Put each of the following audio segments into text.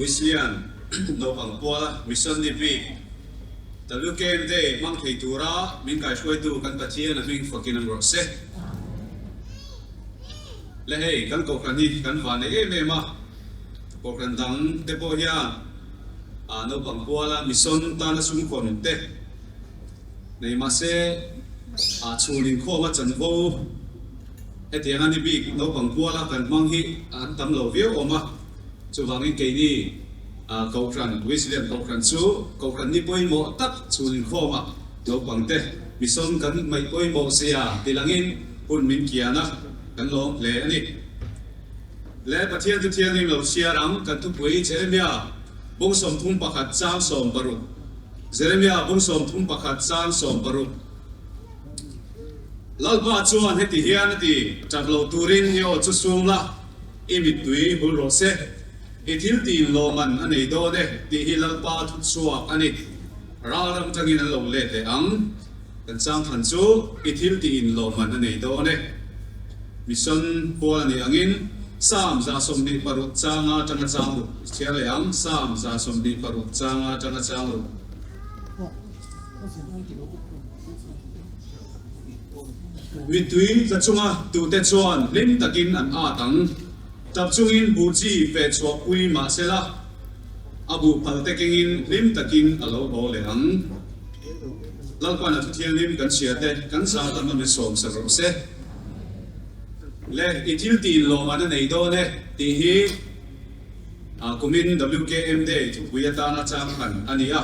Wesleyan naupang puala Mission ni bik WKM Day hmang thei tura min kaihruaitu kan Pathian a hming fakin an rawh se. Le hei kan kohhran hi kan van nei em em a, kohhran dang te pawh hian naupang puala Mission tana sumkhawn te nei mahse chhun inkhawm a chanvo hetiang a ni bik naupang puala kan hmang hi an tam lo viau awm a, chuvangin keini Kohhran, Wesleyan Kohhran chu Kohhran ni pawimawh tak chhun inkhawm a naupang te mission kan ngaih pawimawh zia tilangin hun min kian a, kan lawm hle a ni. Le Pathian chu thianghlim lo chhiar ang kan thupui Jeremia bung 31 chang 60 Jeremia bung 31 chang 60 Lalpa chuan heti hian a ti, Ṭap lo turin i aw chu sum la, i mittui hul rawh se, i thil tin lawman a nei dawn e tih hi Lalpa thu chhuak a ni. Ral ram ṭangin an lo let leh ang. Kan chang thlan chu i thil tiin lawmman a nei dawn e. Mission pual a nih angin Psalm 126 changa ṭanga chang ruk i chhiar leh ang, Psalm 126 changa ṭanga chang ruk. Mittui tla chunga tute chuan hlim takin an at ang. Tap chungin buh chi feh chhuah pui mah sela, a buh phal te kengin hlim takin a lo haw leh ang. Lalpan a thuthianghlim kan chhia te kan zah tam a mi sawm sak rawh se. Le i thil tih lawmman a nei dawn e tih hi kumin WKM Day thupui atana chang hman a ni a.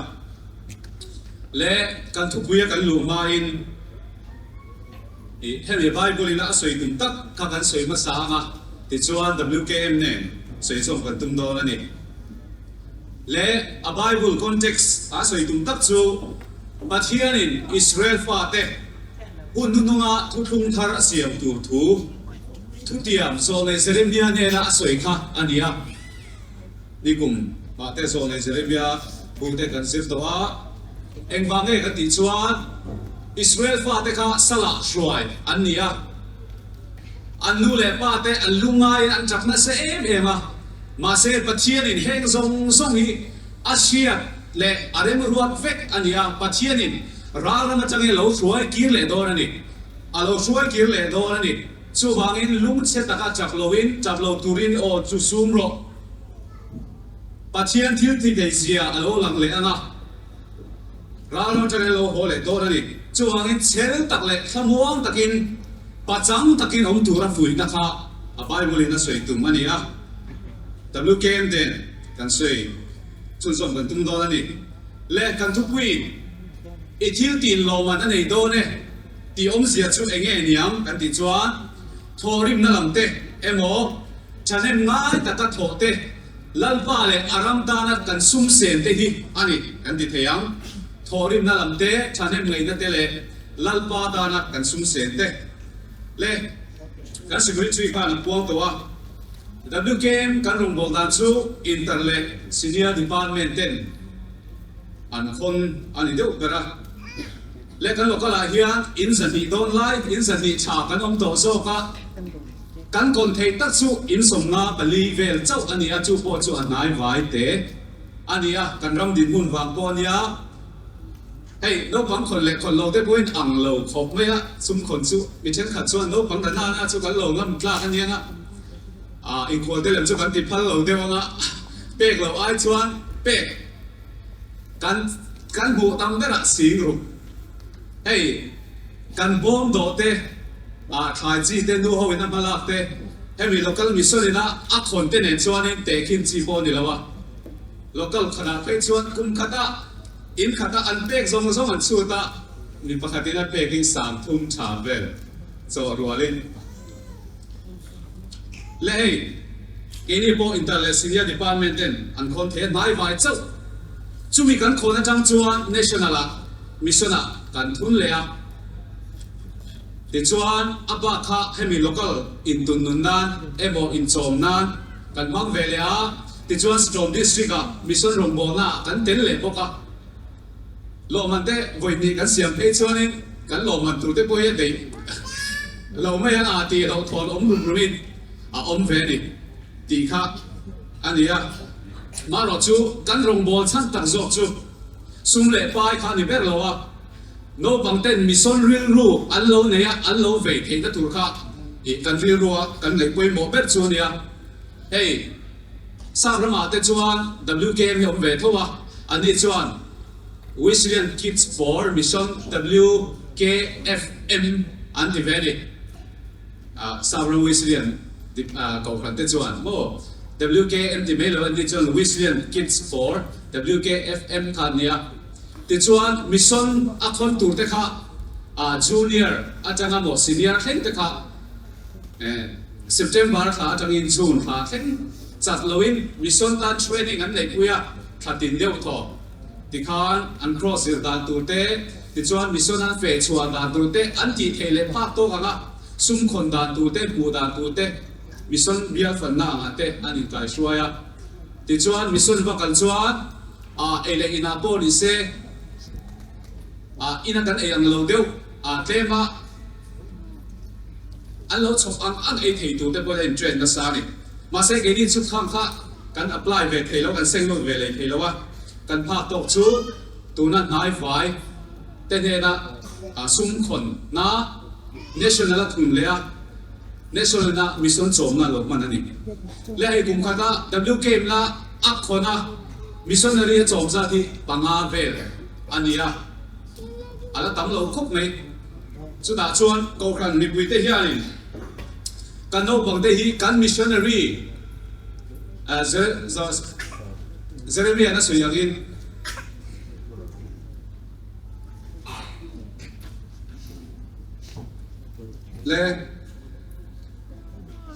Le kan thupuia kan luh hmain i hemi Bible in a sawi tum tak kha kan sawi hmasa ang a, tichuan WKM nen sawi zawm kan tum dawn a ni. Le a Bible context a sawi tum tak chu Pathianin Israel fate hun hnuhnunga thuthlung thar a siam tur thu thutiam Zawlnei Jeremia hnena a sawi kha a ni a. Nikum mahte Zawlnei Jeremia bute kan zir tawh a, engvang nge kan tih chuan Israel fate kha salah hruai an ni a, an nu leh pa te an lungaiin an ṭap nasa em em a, mahse Pathianin heng zawng zawng hi a hriat leh a remruat vek a ni a, Pathianin ral ram aṭangin a lo hruai kir leh dawn a ni, a lo hruai kir leh dawn a ni. Chuvangin lungchhe taka ṭap loin ṭap lo turin aw chu sum rawh. Pathian thil ti thei zia a lo lang leh ang a, ral ram aṭangin a lo haw leh dawn a ni. Chuvangin chhel tak leh thlamuang takin, pachang takin awm tura fuihna kha a Bible-in a sawi tum a ni a. WKM ten kan sawi chhunzawm kan tum dawn a ni. Le kan thupuiin i thil tin lawmman a nei dawn e tih awmzia chu eng nge niang kan tih chuan thawhrimna lam te emaw Ṭhahnem ngai taka thawh te, Lalpa leh a ram tana kan sum sen te hi a ni kan ti thei ang. Thawhrimna lam te, ṭhahnem ngaihna te leh Lalpa tana kan sum sen te leh kan Secretary khan an puang tawh a. WKM kan rawngbâwl dan chu Inter leh Senior Department ten an khawn a ni deuh ber a. Leh kan local ah hian in 200 dawn lai, in 200 tha kan awm tawh zawk a. Kan kawn theih tak chu in 54 vel chauh a ni a, chu pawh chu a hnai vai te a ni a, kan ram dinhmun vang pawh a nia. Hei naupang khawn leh khawn lo te pawhin ang lo khawp mai a, sum khawn chu mi thenkhat chuan naupang ta nana chu kan lo ngam tlak a nia nga, ah inkhual te lem chu kan ti phal lo deuh ang a, pek loh ai chuan pek kan kan hmuh tam berah sing ruk. Hei kan bawm dawh te. Ah thlai chi te nu ho in a hmalak te hemi local mission in a a khawn te nen chuanin tehkhin chi pawh a ni lo a, local khatah phei chuan kum khata in khata an pek zawng zawng an chhut a, mi pakhat in a pek in 3000 tha vel chawh rualin le hei keini pawh inter leh senior department ten an khawn thei a hnai vai chauh chumi kan khawn atang chuan national ah mission ah kan thun leh a. Tichuan, a bak kha hemi local intun nun nan emaw inchawm nan kan hmang ve leh a, tichuan Sitawm District-ah Mission rawngbawlnaah kan tel leh bawk a. Lawmman te vawi hnih kan siam phei chuanin kan lawmman tur te pawh hi a deih lo mai ang a tih hlauhthawn awm rum rumin a awm ve a ni tih kha a ni a. Marawh chu kan rawngbâwl chhan tak zawk chu sum leh pai kha a ni ber lo a, naupang ten mission rilru an lo nei a, an lo vei theihna tur kha ih kan rilrua kan ngaih pawimawh ber chu a nia. Hei Sap ramah te chuan WKM hi a awm ve tho a, ani chuan Wesleyan Kids for Mission, WKFM, an ti ve a ni. Sapram Wesleyan kohhran te chuan maw WKM ti mai lo an tih chuan Wesleyan Kids for WKFM kha an nia. Tichuan mission a khawn tur te kha junior atanga maw senior thleng te kha September thla atangin June thla thleng chat loin mission tan training an neihpui a, thla tin deuh thaw. Tikhan an cross zir dan tur te, tichuan mission an feh chhuah dan tur te an tih theih leh phak tawk ang a, sum khawn dan tur te, hmuh dan tur te, mission bial fanna angah te an inkai hruai a. Tichuan mission va kal chuan ah ei leh inah pawh ni se, ah ina kan ei ang lo deuh, ah tlem a an lo chhawp ang ang ei thei tur te pawhin a intrain nasa a ni. Mahse keini chu khang kha kan apply ve thei lo, kan seng lut ve leh thei lo a, kan phak tawk chu tuna hnai vai te hnena sum khawn na national a thun leh a, national na mission chawmna lo hman a ni. Le hei kum khata WKM la a khawn a missionary a chawm zat hi panga vel a ni a, a la tam lo khawp mai. Chutah chuan Kohhran mipuite hianin kan naupangte hi kan missionary Jeremiah-na sawi angin leh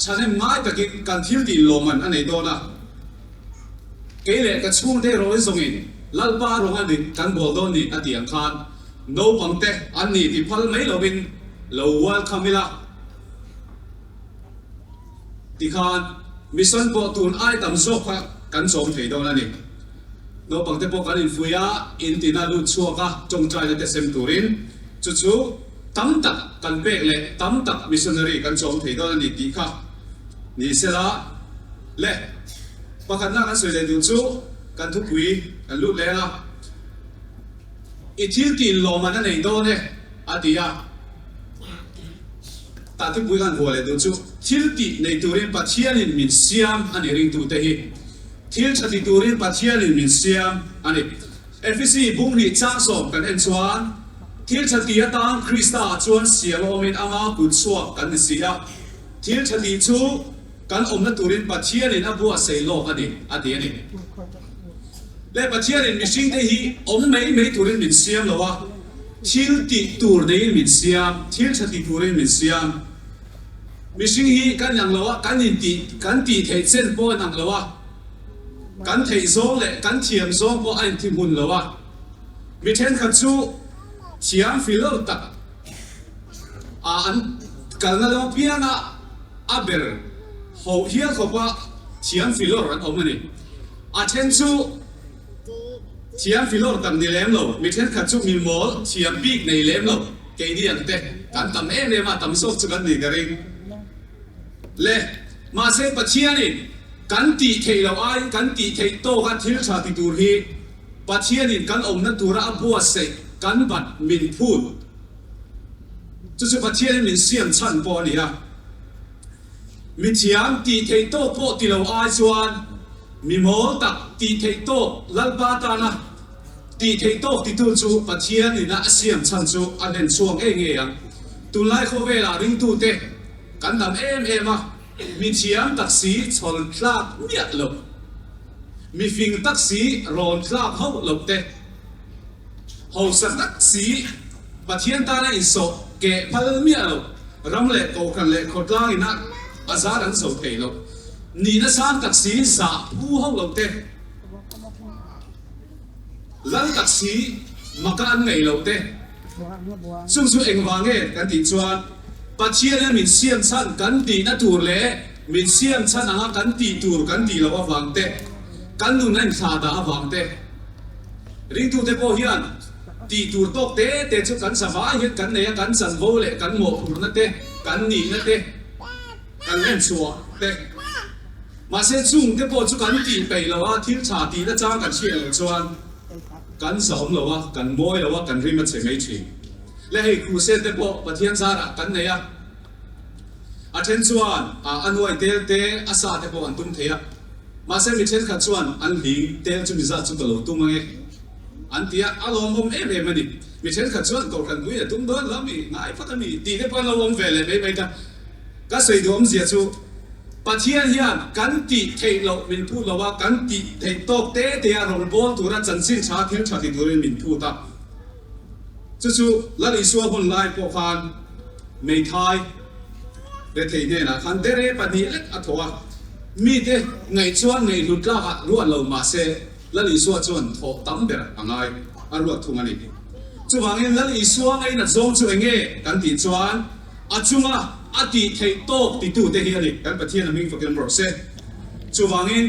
chhanem ngai takin kan thil tih lawmman a nei dawn a. Kei leh ka chhungte erawh zawngin Lalpa rawng a dik kan bawl dawn ni a tih ang khan Naupangte an ni ti phal mai lovin lo welcome ila tikhan mission pawh tun ai tam zawk kha kan chawm thei dawn a ni. Naupangte pawh kan infuih a, intina lut chhuak a tawngtaina te sem turin chu chu tam tak kan pek leh tam tak missionary kan chawm thei dawn a ni tih kha ni sela le pakhatna kan sawi leh duh chu kan thupui kan lut leng a. I thil tih lawmman a nei dawn e, a ti a. Tahtipui kan vuah leh duh chu thil tih nei turin Pathianin min siam a ni ringtute hi. Thil tha ti turin Pathianin min siam a ni. Efesi bunghnih chang sawm kan en chuan thil tha ti atan Krista ah chuan siam a awmin anga kut chhuak kan ni si a. Thil tha tih chu kan awmna turin Pathianin a buatsaih lawk a ni, a ti a ni. Leh Pathianin mihringte hi awm mai mai turin min siam lo a, thil tih tur neiin min siam, thil tha ti turin min siam. Mihring hi kan inang lo a, kan intih kan tih theih chen pawh a inang lo a, kan theih zawng leh kan thiam zawng pawh a inthi hmun lo a. Mi thenkhat chu thiam filo tak a an kalna lo pianga a ber hoh hial khawpa thiam filawr an awm a ni. A then chu thiam filawr tak ni lem lo, mi thenkhat chu mi mawl thiam bik nei lem lo, keini ang te kan tam em em a, tam zawk chu kan ni ka ring le. Mahse Pathianin kan tih theih loh aiin kan tih theih tawka thil tha ti tur hi Pathianin kan awmna tura a buatsaih kan bat min phut. Chu chu Pathianin min siam chhan pawh a ni a. Mi thiam tih theih tawk pawh ti lo ai chuan mi mawl tak tih theih tawk Lalpa tana tih theih tawk titu chu Pathian ina a siam chhan chu a hlen chhuak ngei ngei ang. Tunlai khawvelah ringtute kan dam em em a, mi thiam tak si chhawl tlak miah lo, mi fing tak si rawn tlak hauh loh te, Hausa tak si, Pathian tana insawh keh phal miah lo, ram leh kohhran leh khawtlang ina a zar an zo thei lo. Nihna sang tak si, zah phu ho lo te, lal tak si, maka an ngaih lo te, chung chu engvang nge kan tih chuan Pathianin min siam chhan kan tihna tur leh min siam chhan anga kan tih tur kan tih loh avang te, kan nun a inthlah dah avang te. Ringtute pawh hian tih tur tawk te te chu kan zavai hian kan nei a, kan chanvo leh kan mawhphurhna te, kan nihna te, kan lenchhuah te. Mahse chung te pawh chu kan tih peih lo a, thil tha tih na chang kan hriat loh chuan kan zahawm lo a, kan mawi lo a, kan rim a che mai thin. Le hei crusade te pawh Pathian zarah kan nei a, a then chuan a nuai tel te, a sa te pawh an tum thei a, mahse mi thenkhat chuan an hling tel chu mi zat chu ka lo tum ange an ti a, a lawmawm em em a ni. Mi thenkhat chuan kohhran puiin a tum dawn lo mi, ngai phawt a mi tih te pawh an lo awm ve leh mai mai ta. Ka sawi duh awmzia chu Pathian hian kan tih theih loh min phut lo a, kan tih theih tawk te te a rawngbâwl tura chanchin tha thil tha ti turin min phut a. Chu chu Lal Isua hun lai pawh khan Meithai rethei hnenah khan dere pahnih lek a thaw a, mite ngaih chuan ngaihhlut tlakah ruat lo mah se Lal Isua chuan thawh tam ber a ngai a ruat thung a ni. Chuvangin Lal Isua ngainat zawng chu eng nge kan tih chuan a chunga a tih theih tawk titute hi a ni. Kan Pathian a hming fakin rawh se. Chuvangin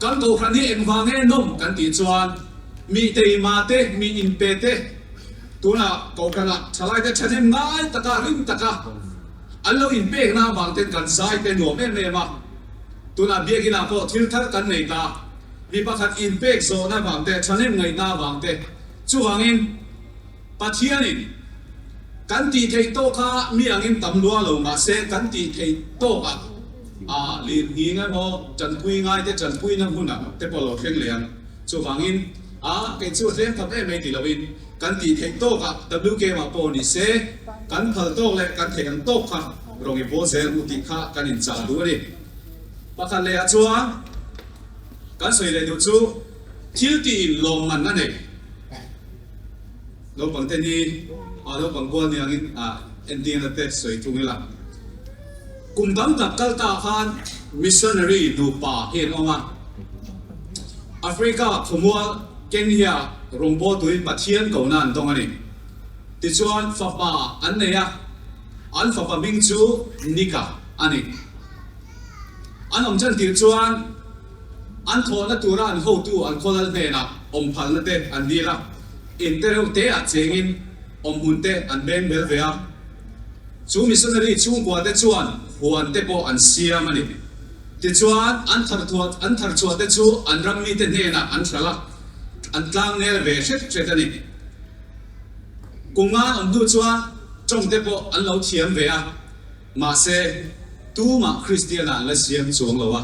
kan kohhran hi engvang nge nawm kan tih chuan mi teima te, mi inpe te, tunah kohhranah thalaite thahnem ngai taka ring taka an lo inpekna avang ten kan zai te nuam em em a. Tunah biakinah pawh thil thar kan nei ta. Mi pakhat inpek zawhna avang te, thahnem ngaihna avang te. Chuvangin Pathianin kan tih theih tawk kha mi angin tam lua lo mahse kan tih theih tawkah a lir nghing emaw tanpui ngai te tanpuina hmunah te pawh lo thleng leh ang. Chuvangin a kei chu a tlem tham em mai ti loin kan tih theih tawkah WKM ah pawh ni se kan phal tawk leh kan theih ang tawk kha rawn i bawl zel u tih kha kan inchah duh a ni. Pakhat lehah chuan kan sawi leh duh chu thil tiin lawmman a nei. Naupang te hi a naupang kual ni angin a entirna te sawi thung ila. Kum tam tak kal ta khan missionary nupa hi an awm a. Africa khawmual Kenya rawngbâwl turin Pathian kohna an dawng a ni. Tichuan fapa an nei a, an fapa hming chu Nika a ni. An awm chan tir chuan an thawhna tura an hotu an khawlal hnenah awm phalna te an dil a, in te reuh te ah chengin awm hmun te an beng bel ve a. Chu missionary chhungkua te chuan huan te pawh an siam a ni. Tichuan an tharthuat an tharchhuah te chu an ram mite hnenah an hralh a, an tlang nel ve hret hret a ni. Kum ngan awm hnu chuan tawng te pawh an lo thiam ve a. Mahse, tumah Kristiana an la siam chuang lo a,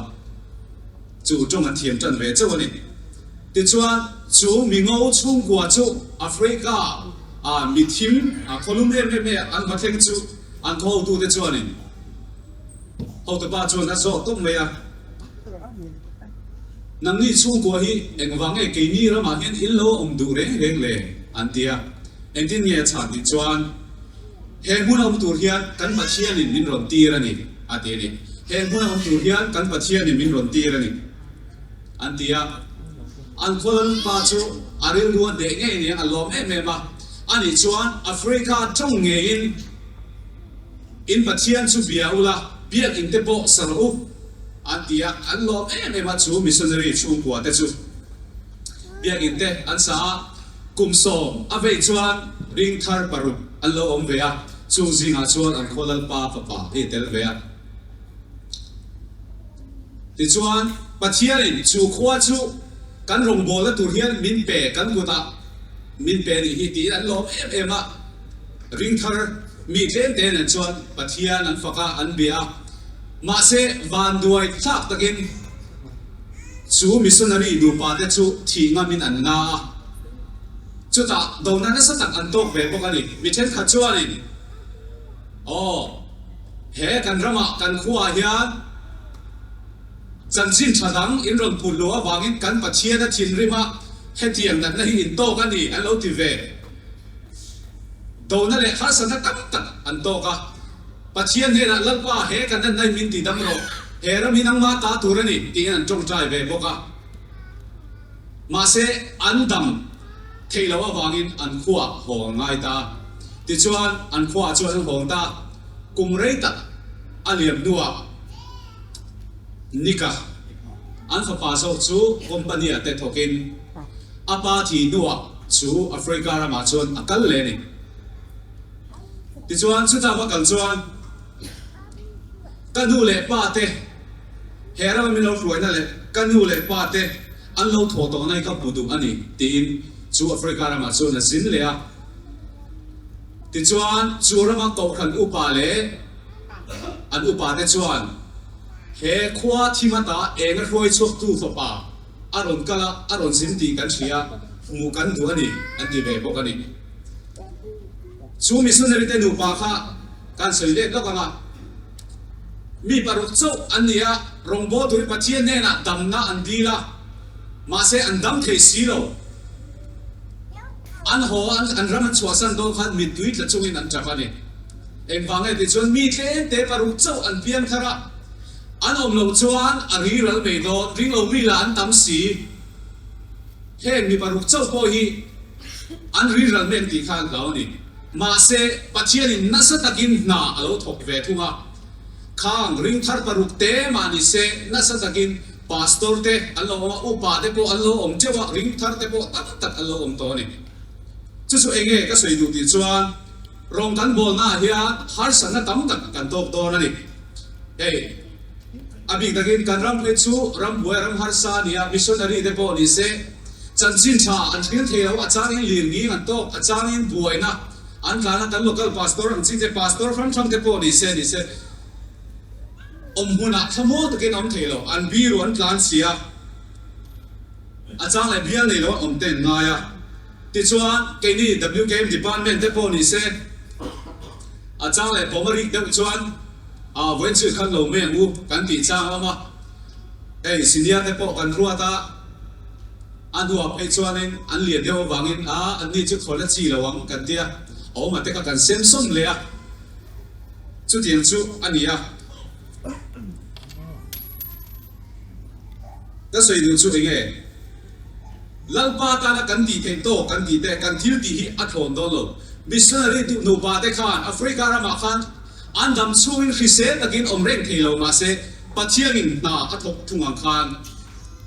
chu tawng an thiam tan ve chauh a ni. Tichuan, chu mingo chhungkua chu Africa ah mi thim a khawlum em em e an va thleng chu an khaw hotute chuanin hotupa chuan a zawh tawp mai a, Nangni chhungkua hi engvang nge keini ramah hian in lo awm duh reng reng le? an ti a. Engtin nge a chhan tih chuan, He hmun a awm tur hian kan Pathianin min rawn tir a ni, a ti a ni. He hmun a awm tur hian kan Pathianin min rawn tir a ni, an ti a. An khawl pa chu a rilru a hneh ngei nia a lawm em em a. Ani chuan Africa tawng ngeiin in Pathian chu bia ula, biakinn te pawh sa rawh u, an ti a. An lawm em em a, chu missionary chhungkua te chu biakinn te an sa a. Kum 10 a vei chuan ring thar paruk an lo awm ve a, chung zingah chuan an khaw Lalpa fapa hi a tel ve a. Tichuan, Pathianin chu khua chu kan rawngbawlna tur hian min pe, kan kutah min pe nih hi tiin an lawm em em a. Ring thar mi tlem te nen chuan Pathian an fak a, an bia a. Mahse, vanduai thlak takin, Chu missionary nupa te chu thih ngamin an nga a, chutah dona nasa tak an tawk ve bawk a ni. Mi thenkhat chuanin, Aw, he kan ramah kan khuaah hian chanchin tha dang in rawn phut lo avangin kan Pathian a thinrim a, hetiang natna hi in tawk a ni an lo ti ve. Dona leh harsatna tam tak an tawk a. Pathian hnenah, Lalpa, he kan natna hi min ti dam rawh, he ram hi nangmah ta tur a ni, tiin an tawngtai ve bawk a. Mahse, an dam theih loh avangin an khuaah haw an ngai ta. Tichuan, an khuaah chuan an hawng ta. Kum rei tak a liam hnuah Nika, an fapa zawk chu company-ah te thawkin a pa thi hnuah chu Africa ramah chuan a kal leh a ni. Tichuan chutah va kal chuan ka nu leh pa te He rama min lo hruaina leh ka nu leh pa te an lo thawh tawhna hi ka hmu duh a ni, tiin chu Africa ramah chuan a zin leh a. Tichuan, chu rama kohhran upa leh an upa te chuan he khua thim ata eng a hruai chhuaktu fapa a rawn kal a, a rawn zin tih kan hria, hmuh kan duh a ni, an ti ve bawk a ni. Chu missionary te nupa kha kan sawi let lawk ang a, mi paruk chauh an ni a, rawngbâwl turin Pathian hnenah damna an dil a, mahse an dam thei si lo. An haw a, an ram an chhuahsan dawn khan mittui tla chungin an tap a ni. Engvang nge tih chuan mi tlem te paruk chauh an piang thar a, an awm loh chuan a ri ral mai dawn, ring lo mi lah an tam si. Heng mi paruk chauh pawh hi an ri ral mek tih kha an hlau a ni. Mahse, Pathianin nasa takin hna a lo thawk ve thung a. Khang ring thar paruk te mah ni se, nasa takin Pastor te an lo awm a, upa te pawh an lo awm teuh a, ring thar te pawh tam tak an lo awm tawh a ni. Chu chu eng nge ka sawi duh tih chuan rawng kan bawlnaah hian harsatna tam tak kan tawk dawn a ni. Hei, a bik takin kan ram phei chu ram buai ram harsa a ni a, missionary te pawh ni se, chanchin tha an hril thei lo, a changin lir nging an tawk, a changin buaina an tlan a, kan local pastor ang chi te, pastor hrang hrang te pawh ni se, ni se. Awm hmunah thlamuang takin awm thei lo, an biru an tlan si a, a chang leh bial nei lo an awm te an ngai a. Tichuan, keini WKM department te pawh ni se, a chang leh pawm a rik deuh chuan a vawiin chu khan lo mai ang u kan tih chang a awm a. Hei senior te pawh kan ruat a, a hnuah phei chuanin an lian deuh avangin a anni chu thawn a chi lo ang kan tia, a awm a te kha kan sem sawm leh a. Chutiang chu a ni a. Ka sawi duh chu enge? Lalpa tana kan tih theih tawk kan tih te, kan thil tih hi a thlawn dawn lo. Missionary duh nupa te khan Africa ramah khan an dam chhungin hrisel takin awm reng thei lo mahse Pathianin hna a thawk thung ang khan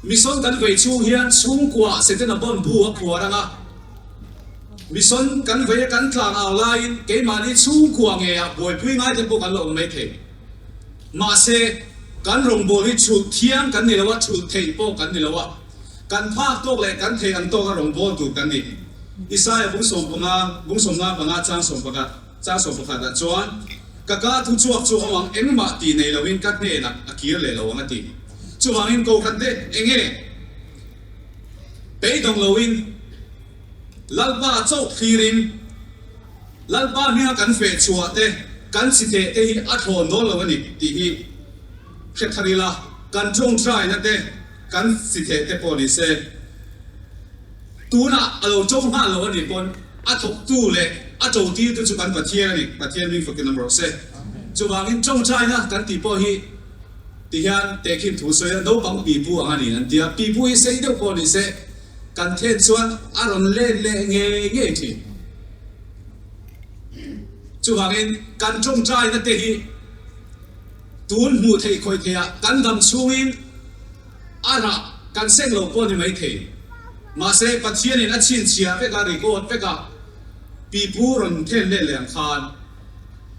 mission kan vei chhung hian chhungkua Setana bawm bu a phuar ang a. Mission kan vei a kan tlang au laiin keimahni chhungkua ngeiah buaipui ngai te pawh kan la awm mai thei. Mahse, kan rawngbâwl hi chhut thiang kan ni lo a, chhut theih pawh kan ni lo a, kan phak tawk leh kan thei ang tawka rawngbâwl tur kan ni. Isaia bungsawmpanga, bungsawmnga panga chang sawmpakhat, chang sawmpakhatah chuan, Ka ka thu chhuak chu awm ang, engmah tih nei loin ka hnenah a kir leh lo ang a ti. Chuvangin Kohhran te enge beidawng loin, Lalpa chauh thlirin Lalpa hminga kan feh chhuah te, kan chi teh te hi a thlawn dawn lo a ni tih hi hre thar ila, kan tawngtaina te, kan chi theh te pawh ni se, tunah a lo to nghal lo a nih pawn a thawktu leh a totirtu chu kan Pathian a ni, Pathian hming fakin awm rawh se. Chuvangin tawngtaina kan tih pawh hi tihian tehkhin thu sawi a, naupang pipu ang a ni an ti a, pipu hi sei deuh pawh ni se, Kan then chuan a rawn let leh ngei ngei thin. Chuvangin kan tawngtaina te hi tun hmuh theih khawih theih ah kan dam chhungin a rah kan seng lo pawh a ni mai thei. Mahse Pathianin a chhinchhiah vek a, record vek a, pipu rawn then let leh ang khan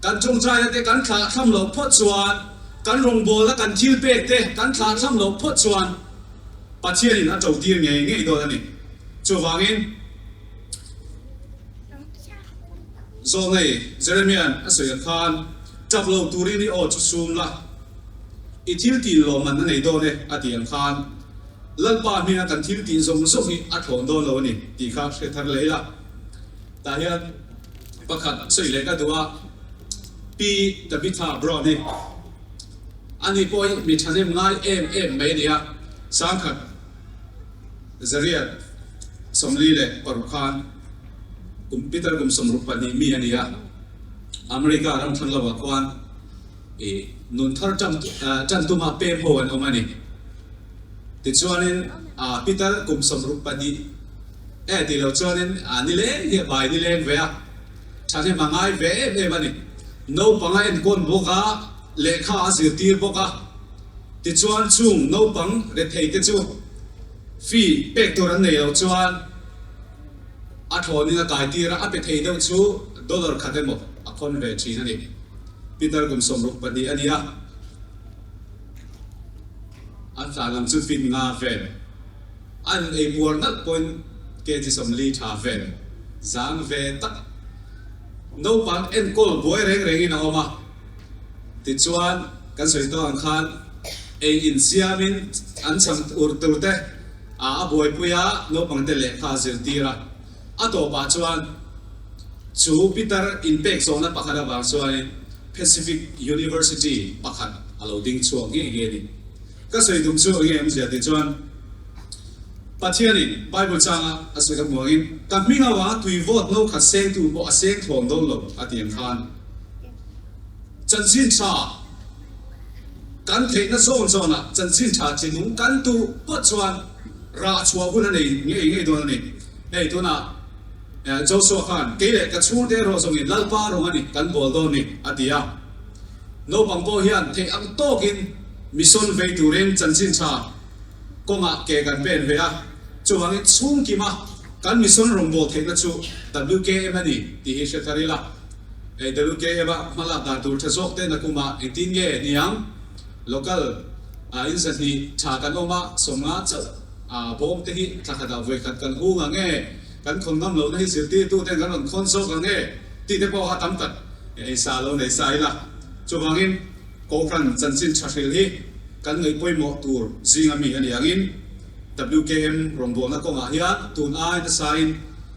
kan tawngtaina te kan thlah thlam loh phawt chuan, kan rawngbawlna kan thil pek te kan thlah thlam loh phawt chuan, Pathianin a to tir ngei ngei dawn a ni. Chuvangin, Zawlnei Jeremia'n a sawi ang khan, Tap lo turin i aw chu sum la, i thil tih lawmman a nei dawn e, a ti ang khan, Lalpa hminga kan thil tih zawng zawng hi a thlawn dawn lo a ni, tih kha hre thar leh ila. Tah hian pakhat sawi leh ka duh a, Pi Tabitha Brown hi. Ani pawh hi mi thahnem ngai em em mai a ni a, sangkhat zariat 46 khan kum Peter kum 62 mi a ni a, America ram thlang lovah khuan i nun thar tan tan tuma pem ho an awm a ni. Tichuanin Peter kum 62 e tih loh chuanin nileng hi a bai nileng ve a, thahnem a ngai ve em em a ni. Naupang a enkawn bawk a, lehkha a zirtir bawk a. Tichuan chung naupang rethei te chu fee pek tur an nei lo chuan a thlawnin a kai tir a, a pe thei deuh chu dollar khat emaw a khawn ve thin a ni. Peter kum 62 a ni a. A tlan lam chu fin nga vel. An ei puar nalh pawhin kg 40 tha vel zang ve tak naupang enkawl buai reng rengin a awm a. Tichuan, kan sawi tawh ang khan ei insiamin an chhang ur tur te a buaipui a, naupangte lehkha a zirtir a. A tawpah chuan chu pitar inpek zawhna pakhat avang chuanin Pacific University pakhat a lo ding chhuak ngei ngei a ni. Ka sawi tum chu enge awmzia tih chuan Pathianin Bible changa a sawi tak muangin ka hming avanga tui vawt no khat sengtu pawh a seng thlawn dawn lo a ti ang khan chanchin tha kan theihna zawn zawnah chanchin tha thinlung kan tuh phawt chuan rah chhuah hun a nei ngei ngei dawn a ni. Hei tunah Joshua khan kei leh ka chhungte erawh zawngin Lalpa rawng a ni kan bawl dawn ni a ti a. Naupang pawh hian theih ang tawkin mission vei turin chanchin tha kawngah ke kan pen ve a, chuvangin chhungkima kan mission rawngbâwl theihna chu WKM a ni tih hi hre thar ila. Hei WKM-a hmalak dan tur tha zawk te nakumah engtin nge niang? Local ah in 200 tha kan awm a, 50 chauh a bawm te hi thla khatah vawi khat kan hung ang e, kan khawn ngam lohna hi zirtirtuten kan rawn khawn zawk ang e tih te pawh kha tam tak ei sa lo nei sa ila. Chuvangin Kohhran chanchin tha hril hi kan ngaih pawimawh tur zinga mi a ni angin WKM rawngbawlna kawngah hian tun ai nasain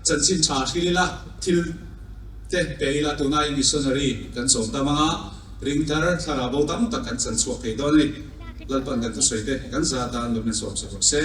chanchin tha hril ila thil te pe ila tun aiin missionary kan sawm tam anga ringthar thlarau bo tam tak kan chan chhuak thei dawn a ni. Lalpan kan thusawi te kan za tan lo min sawm sak rawh se.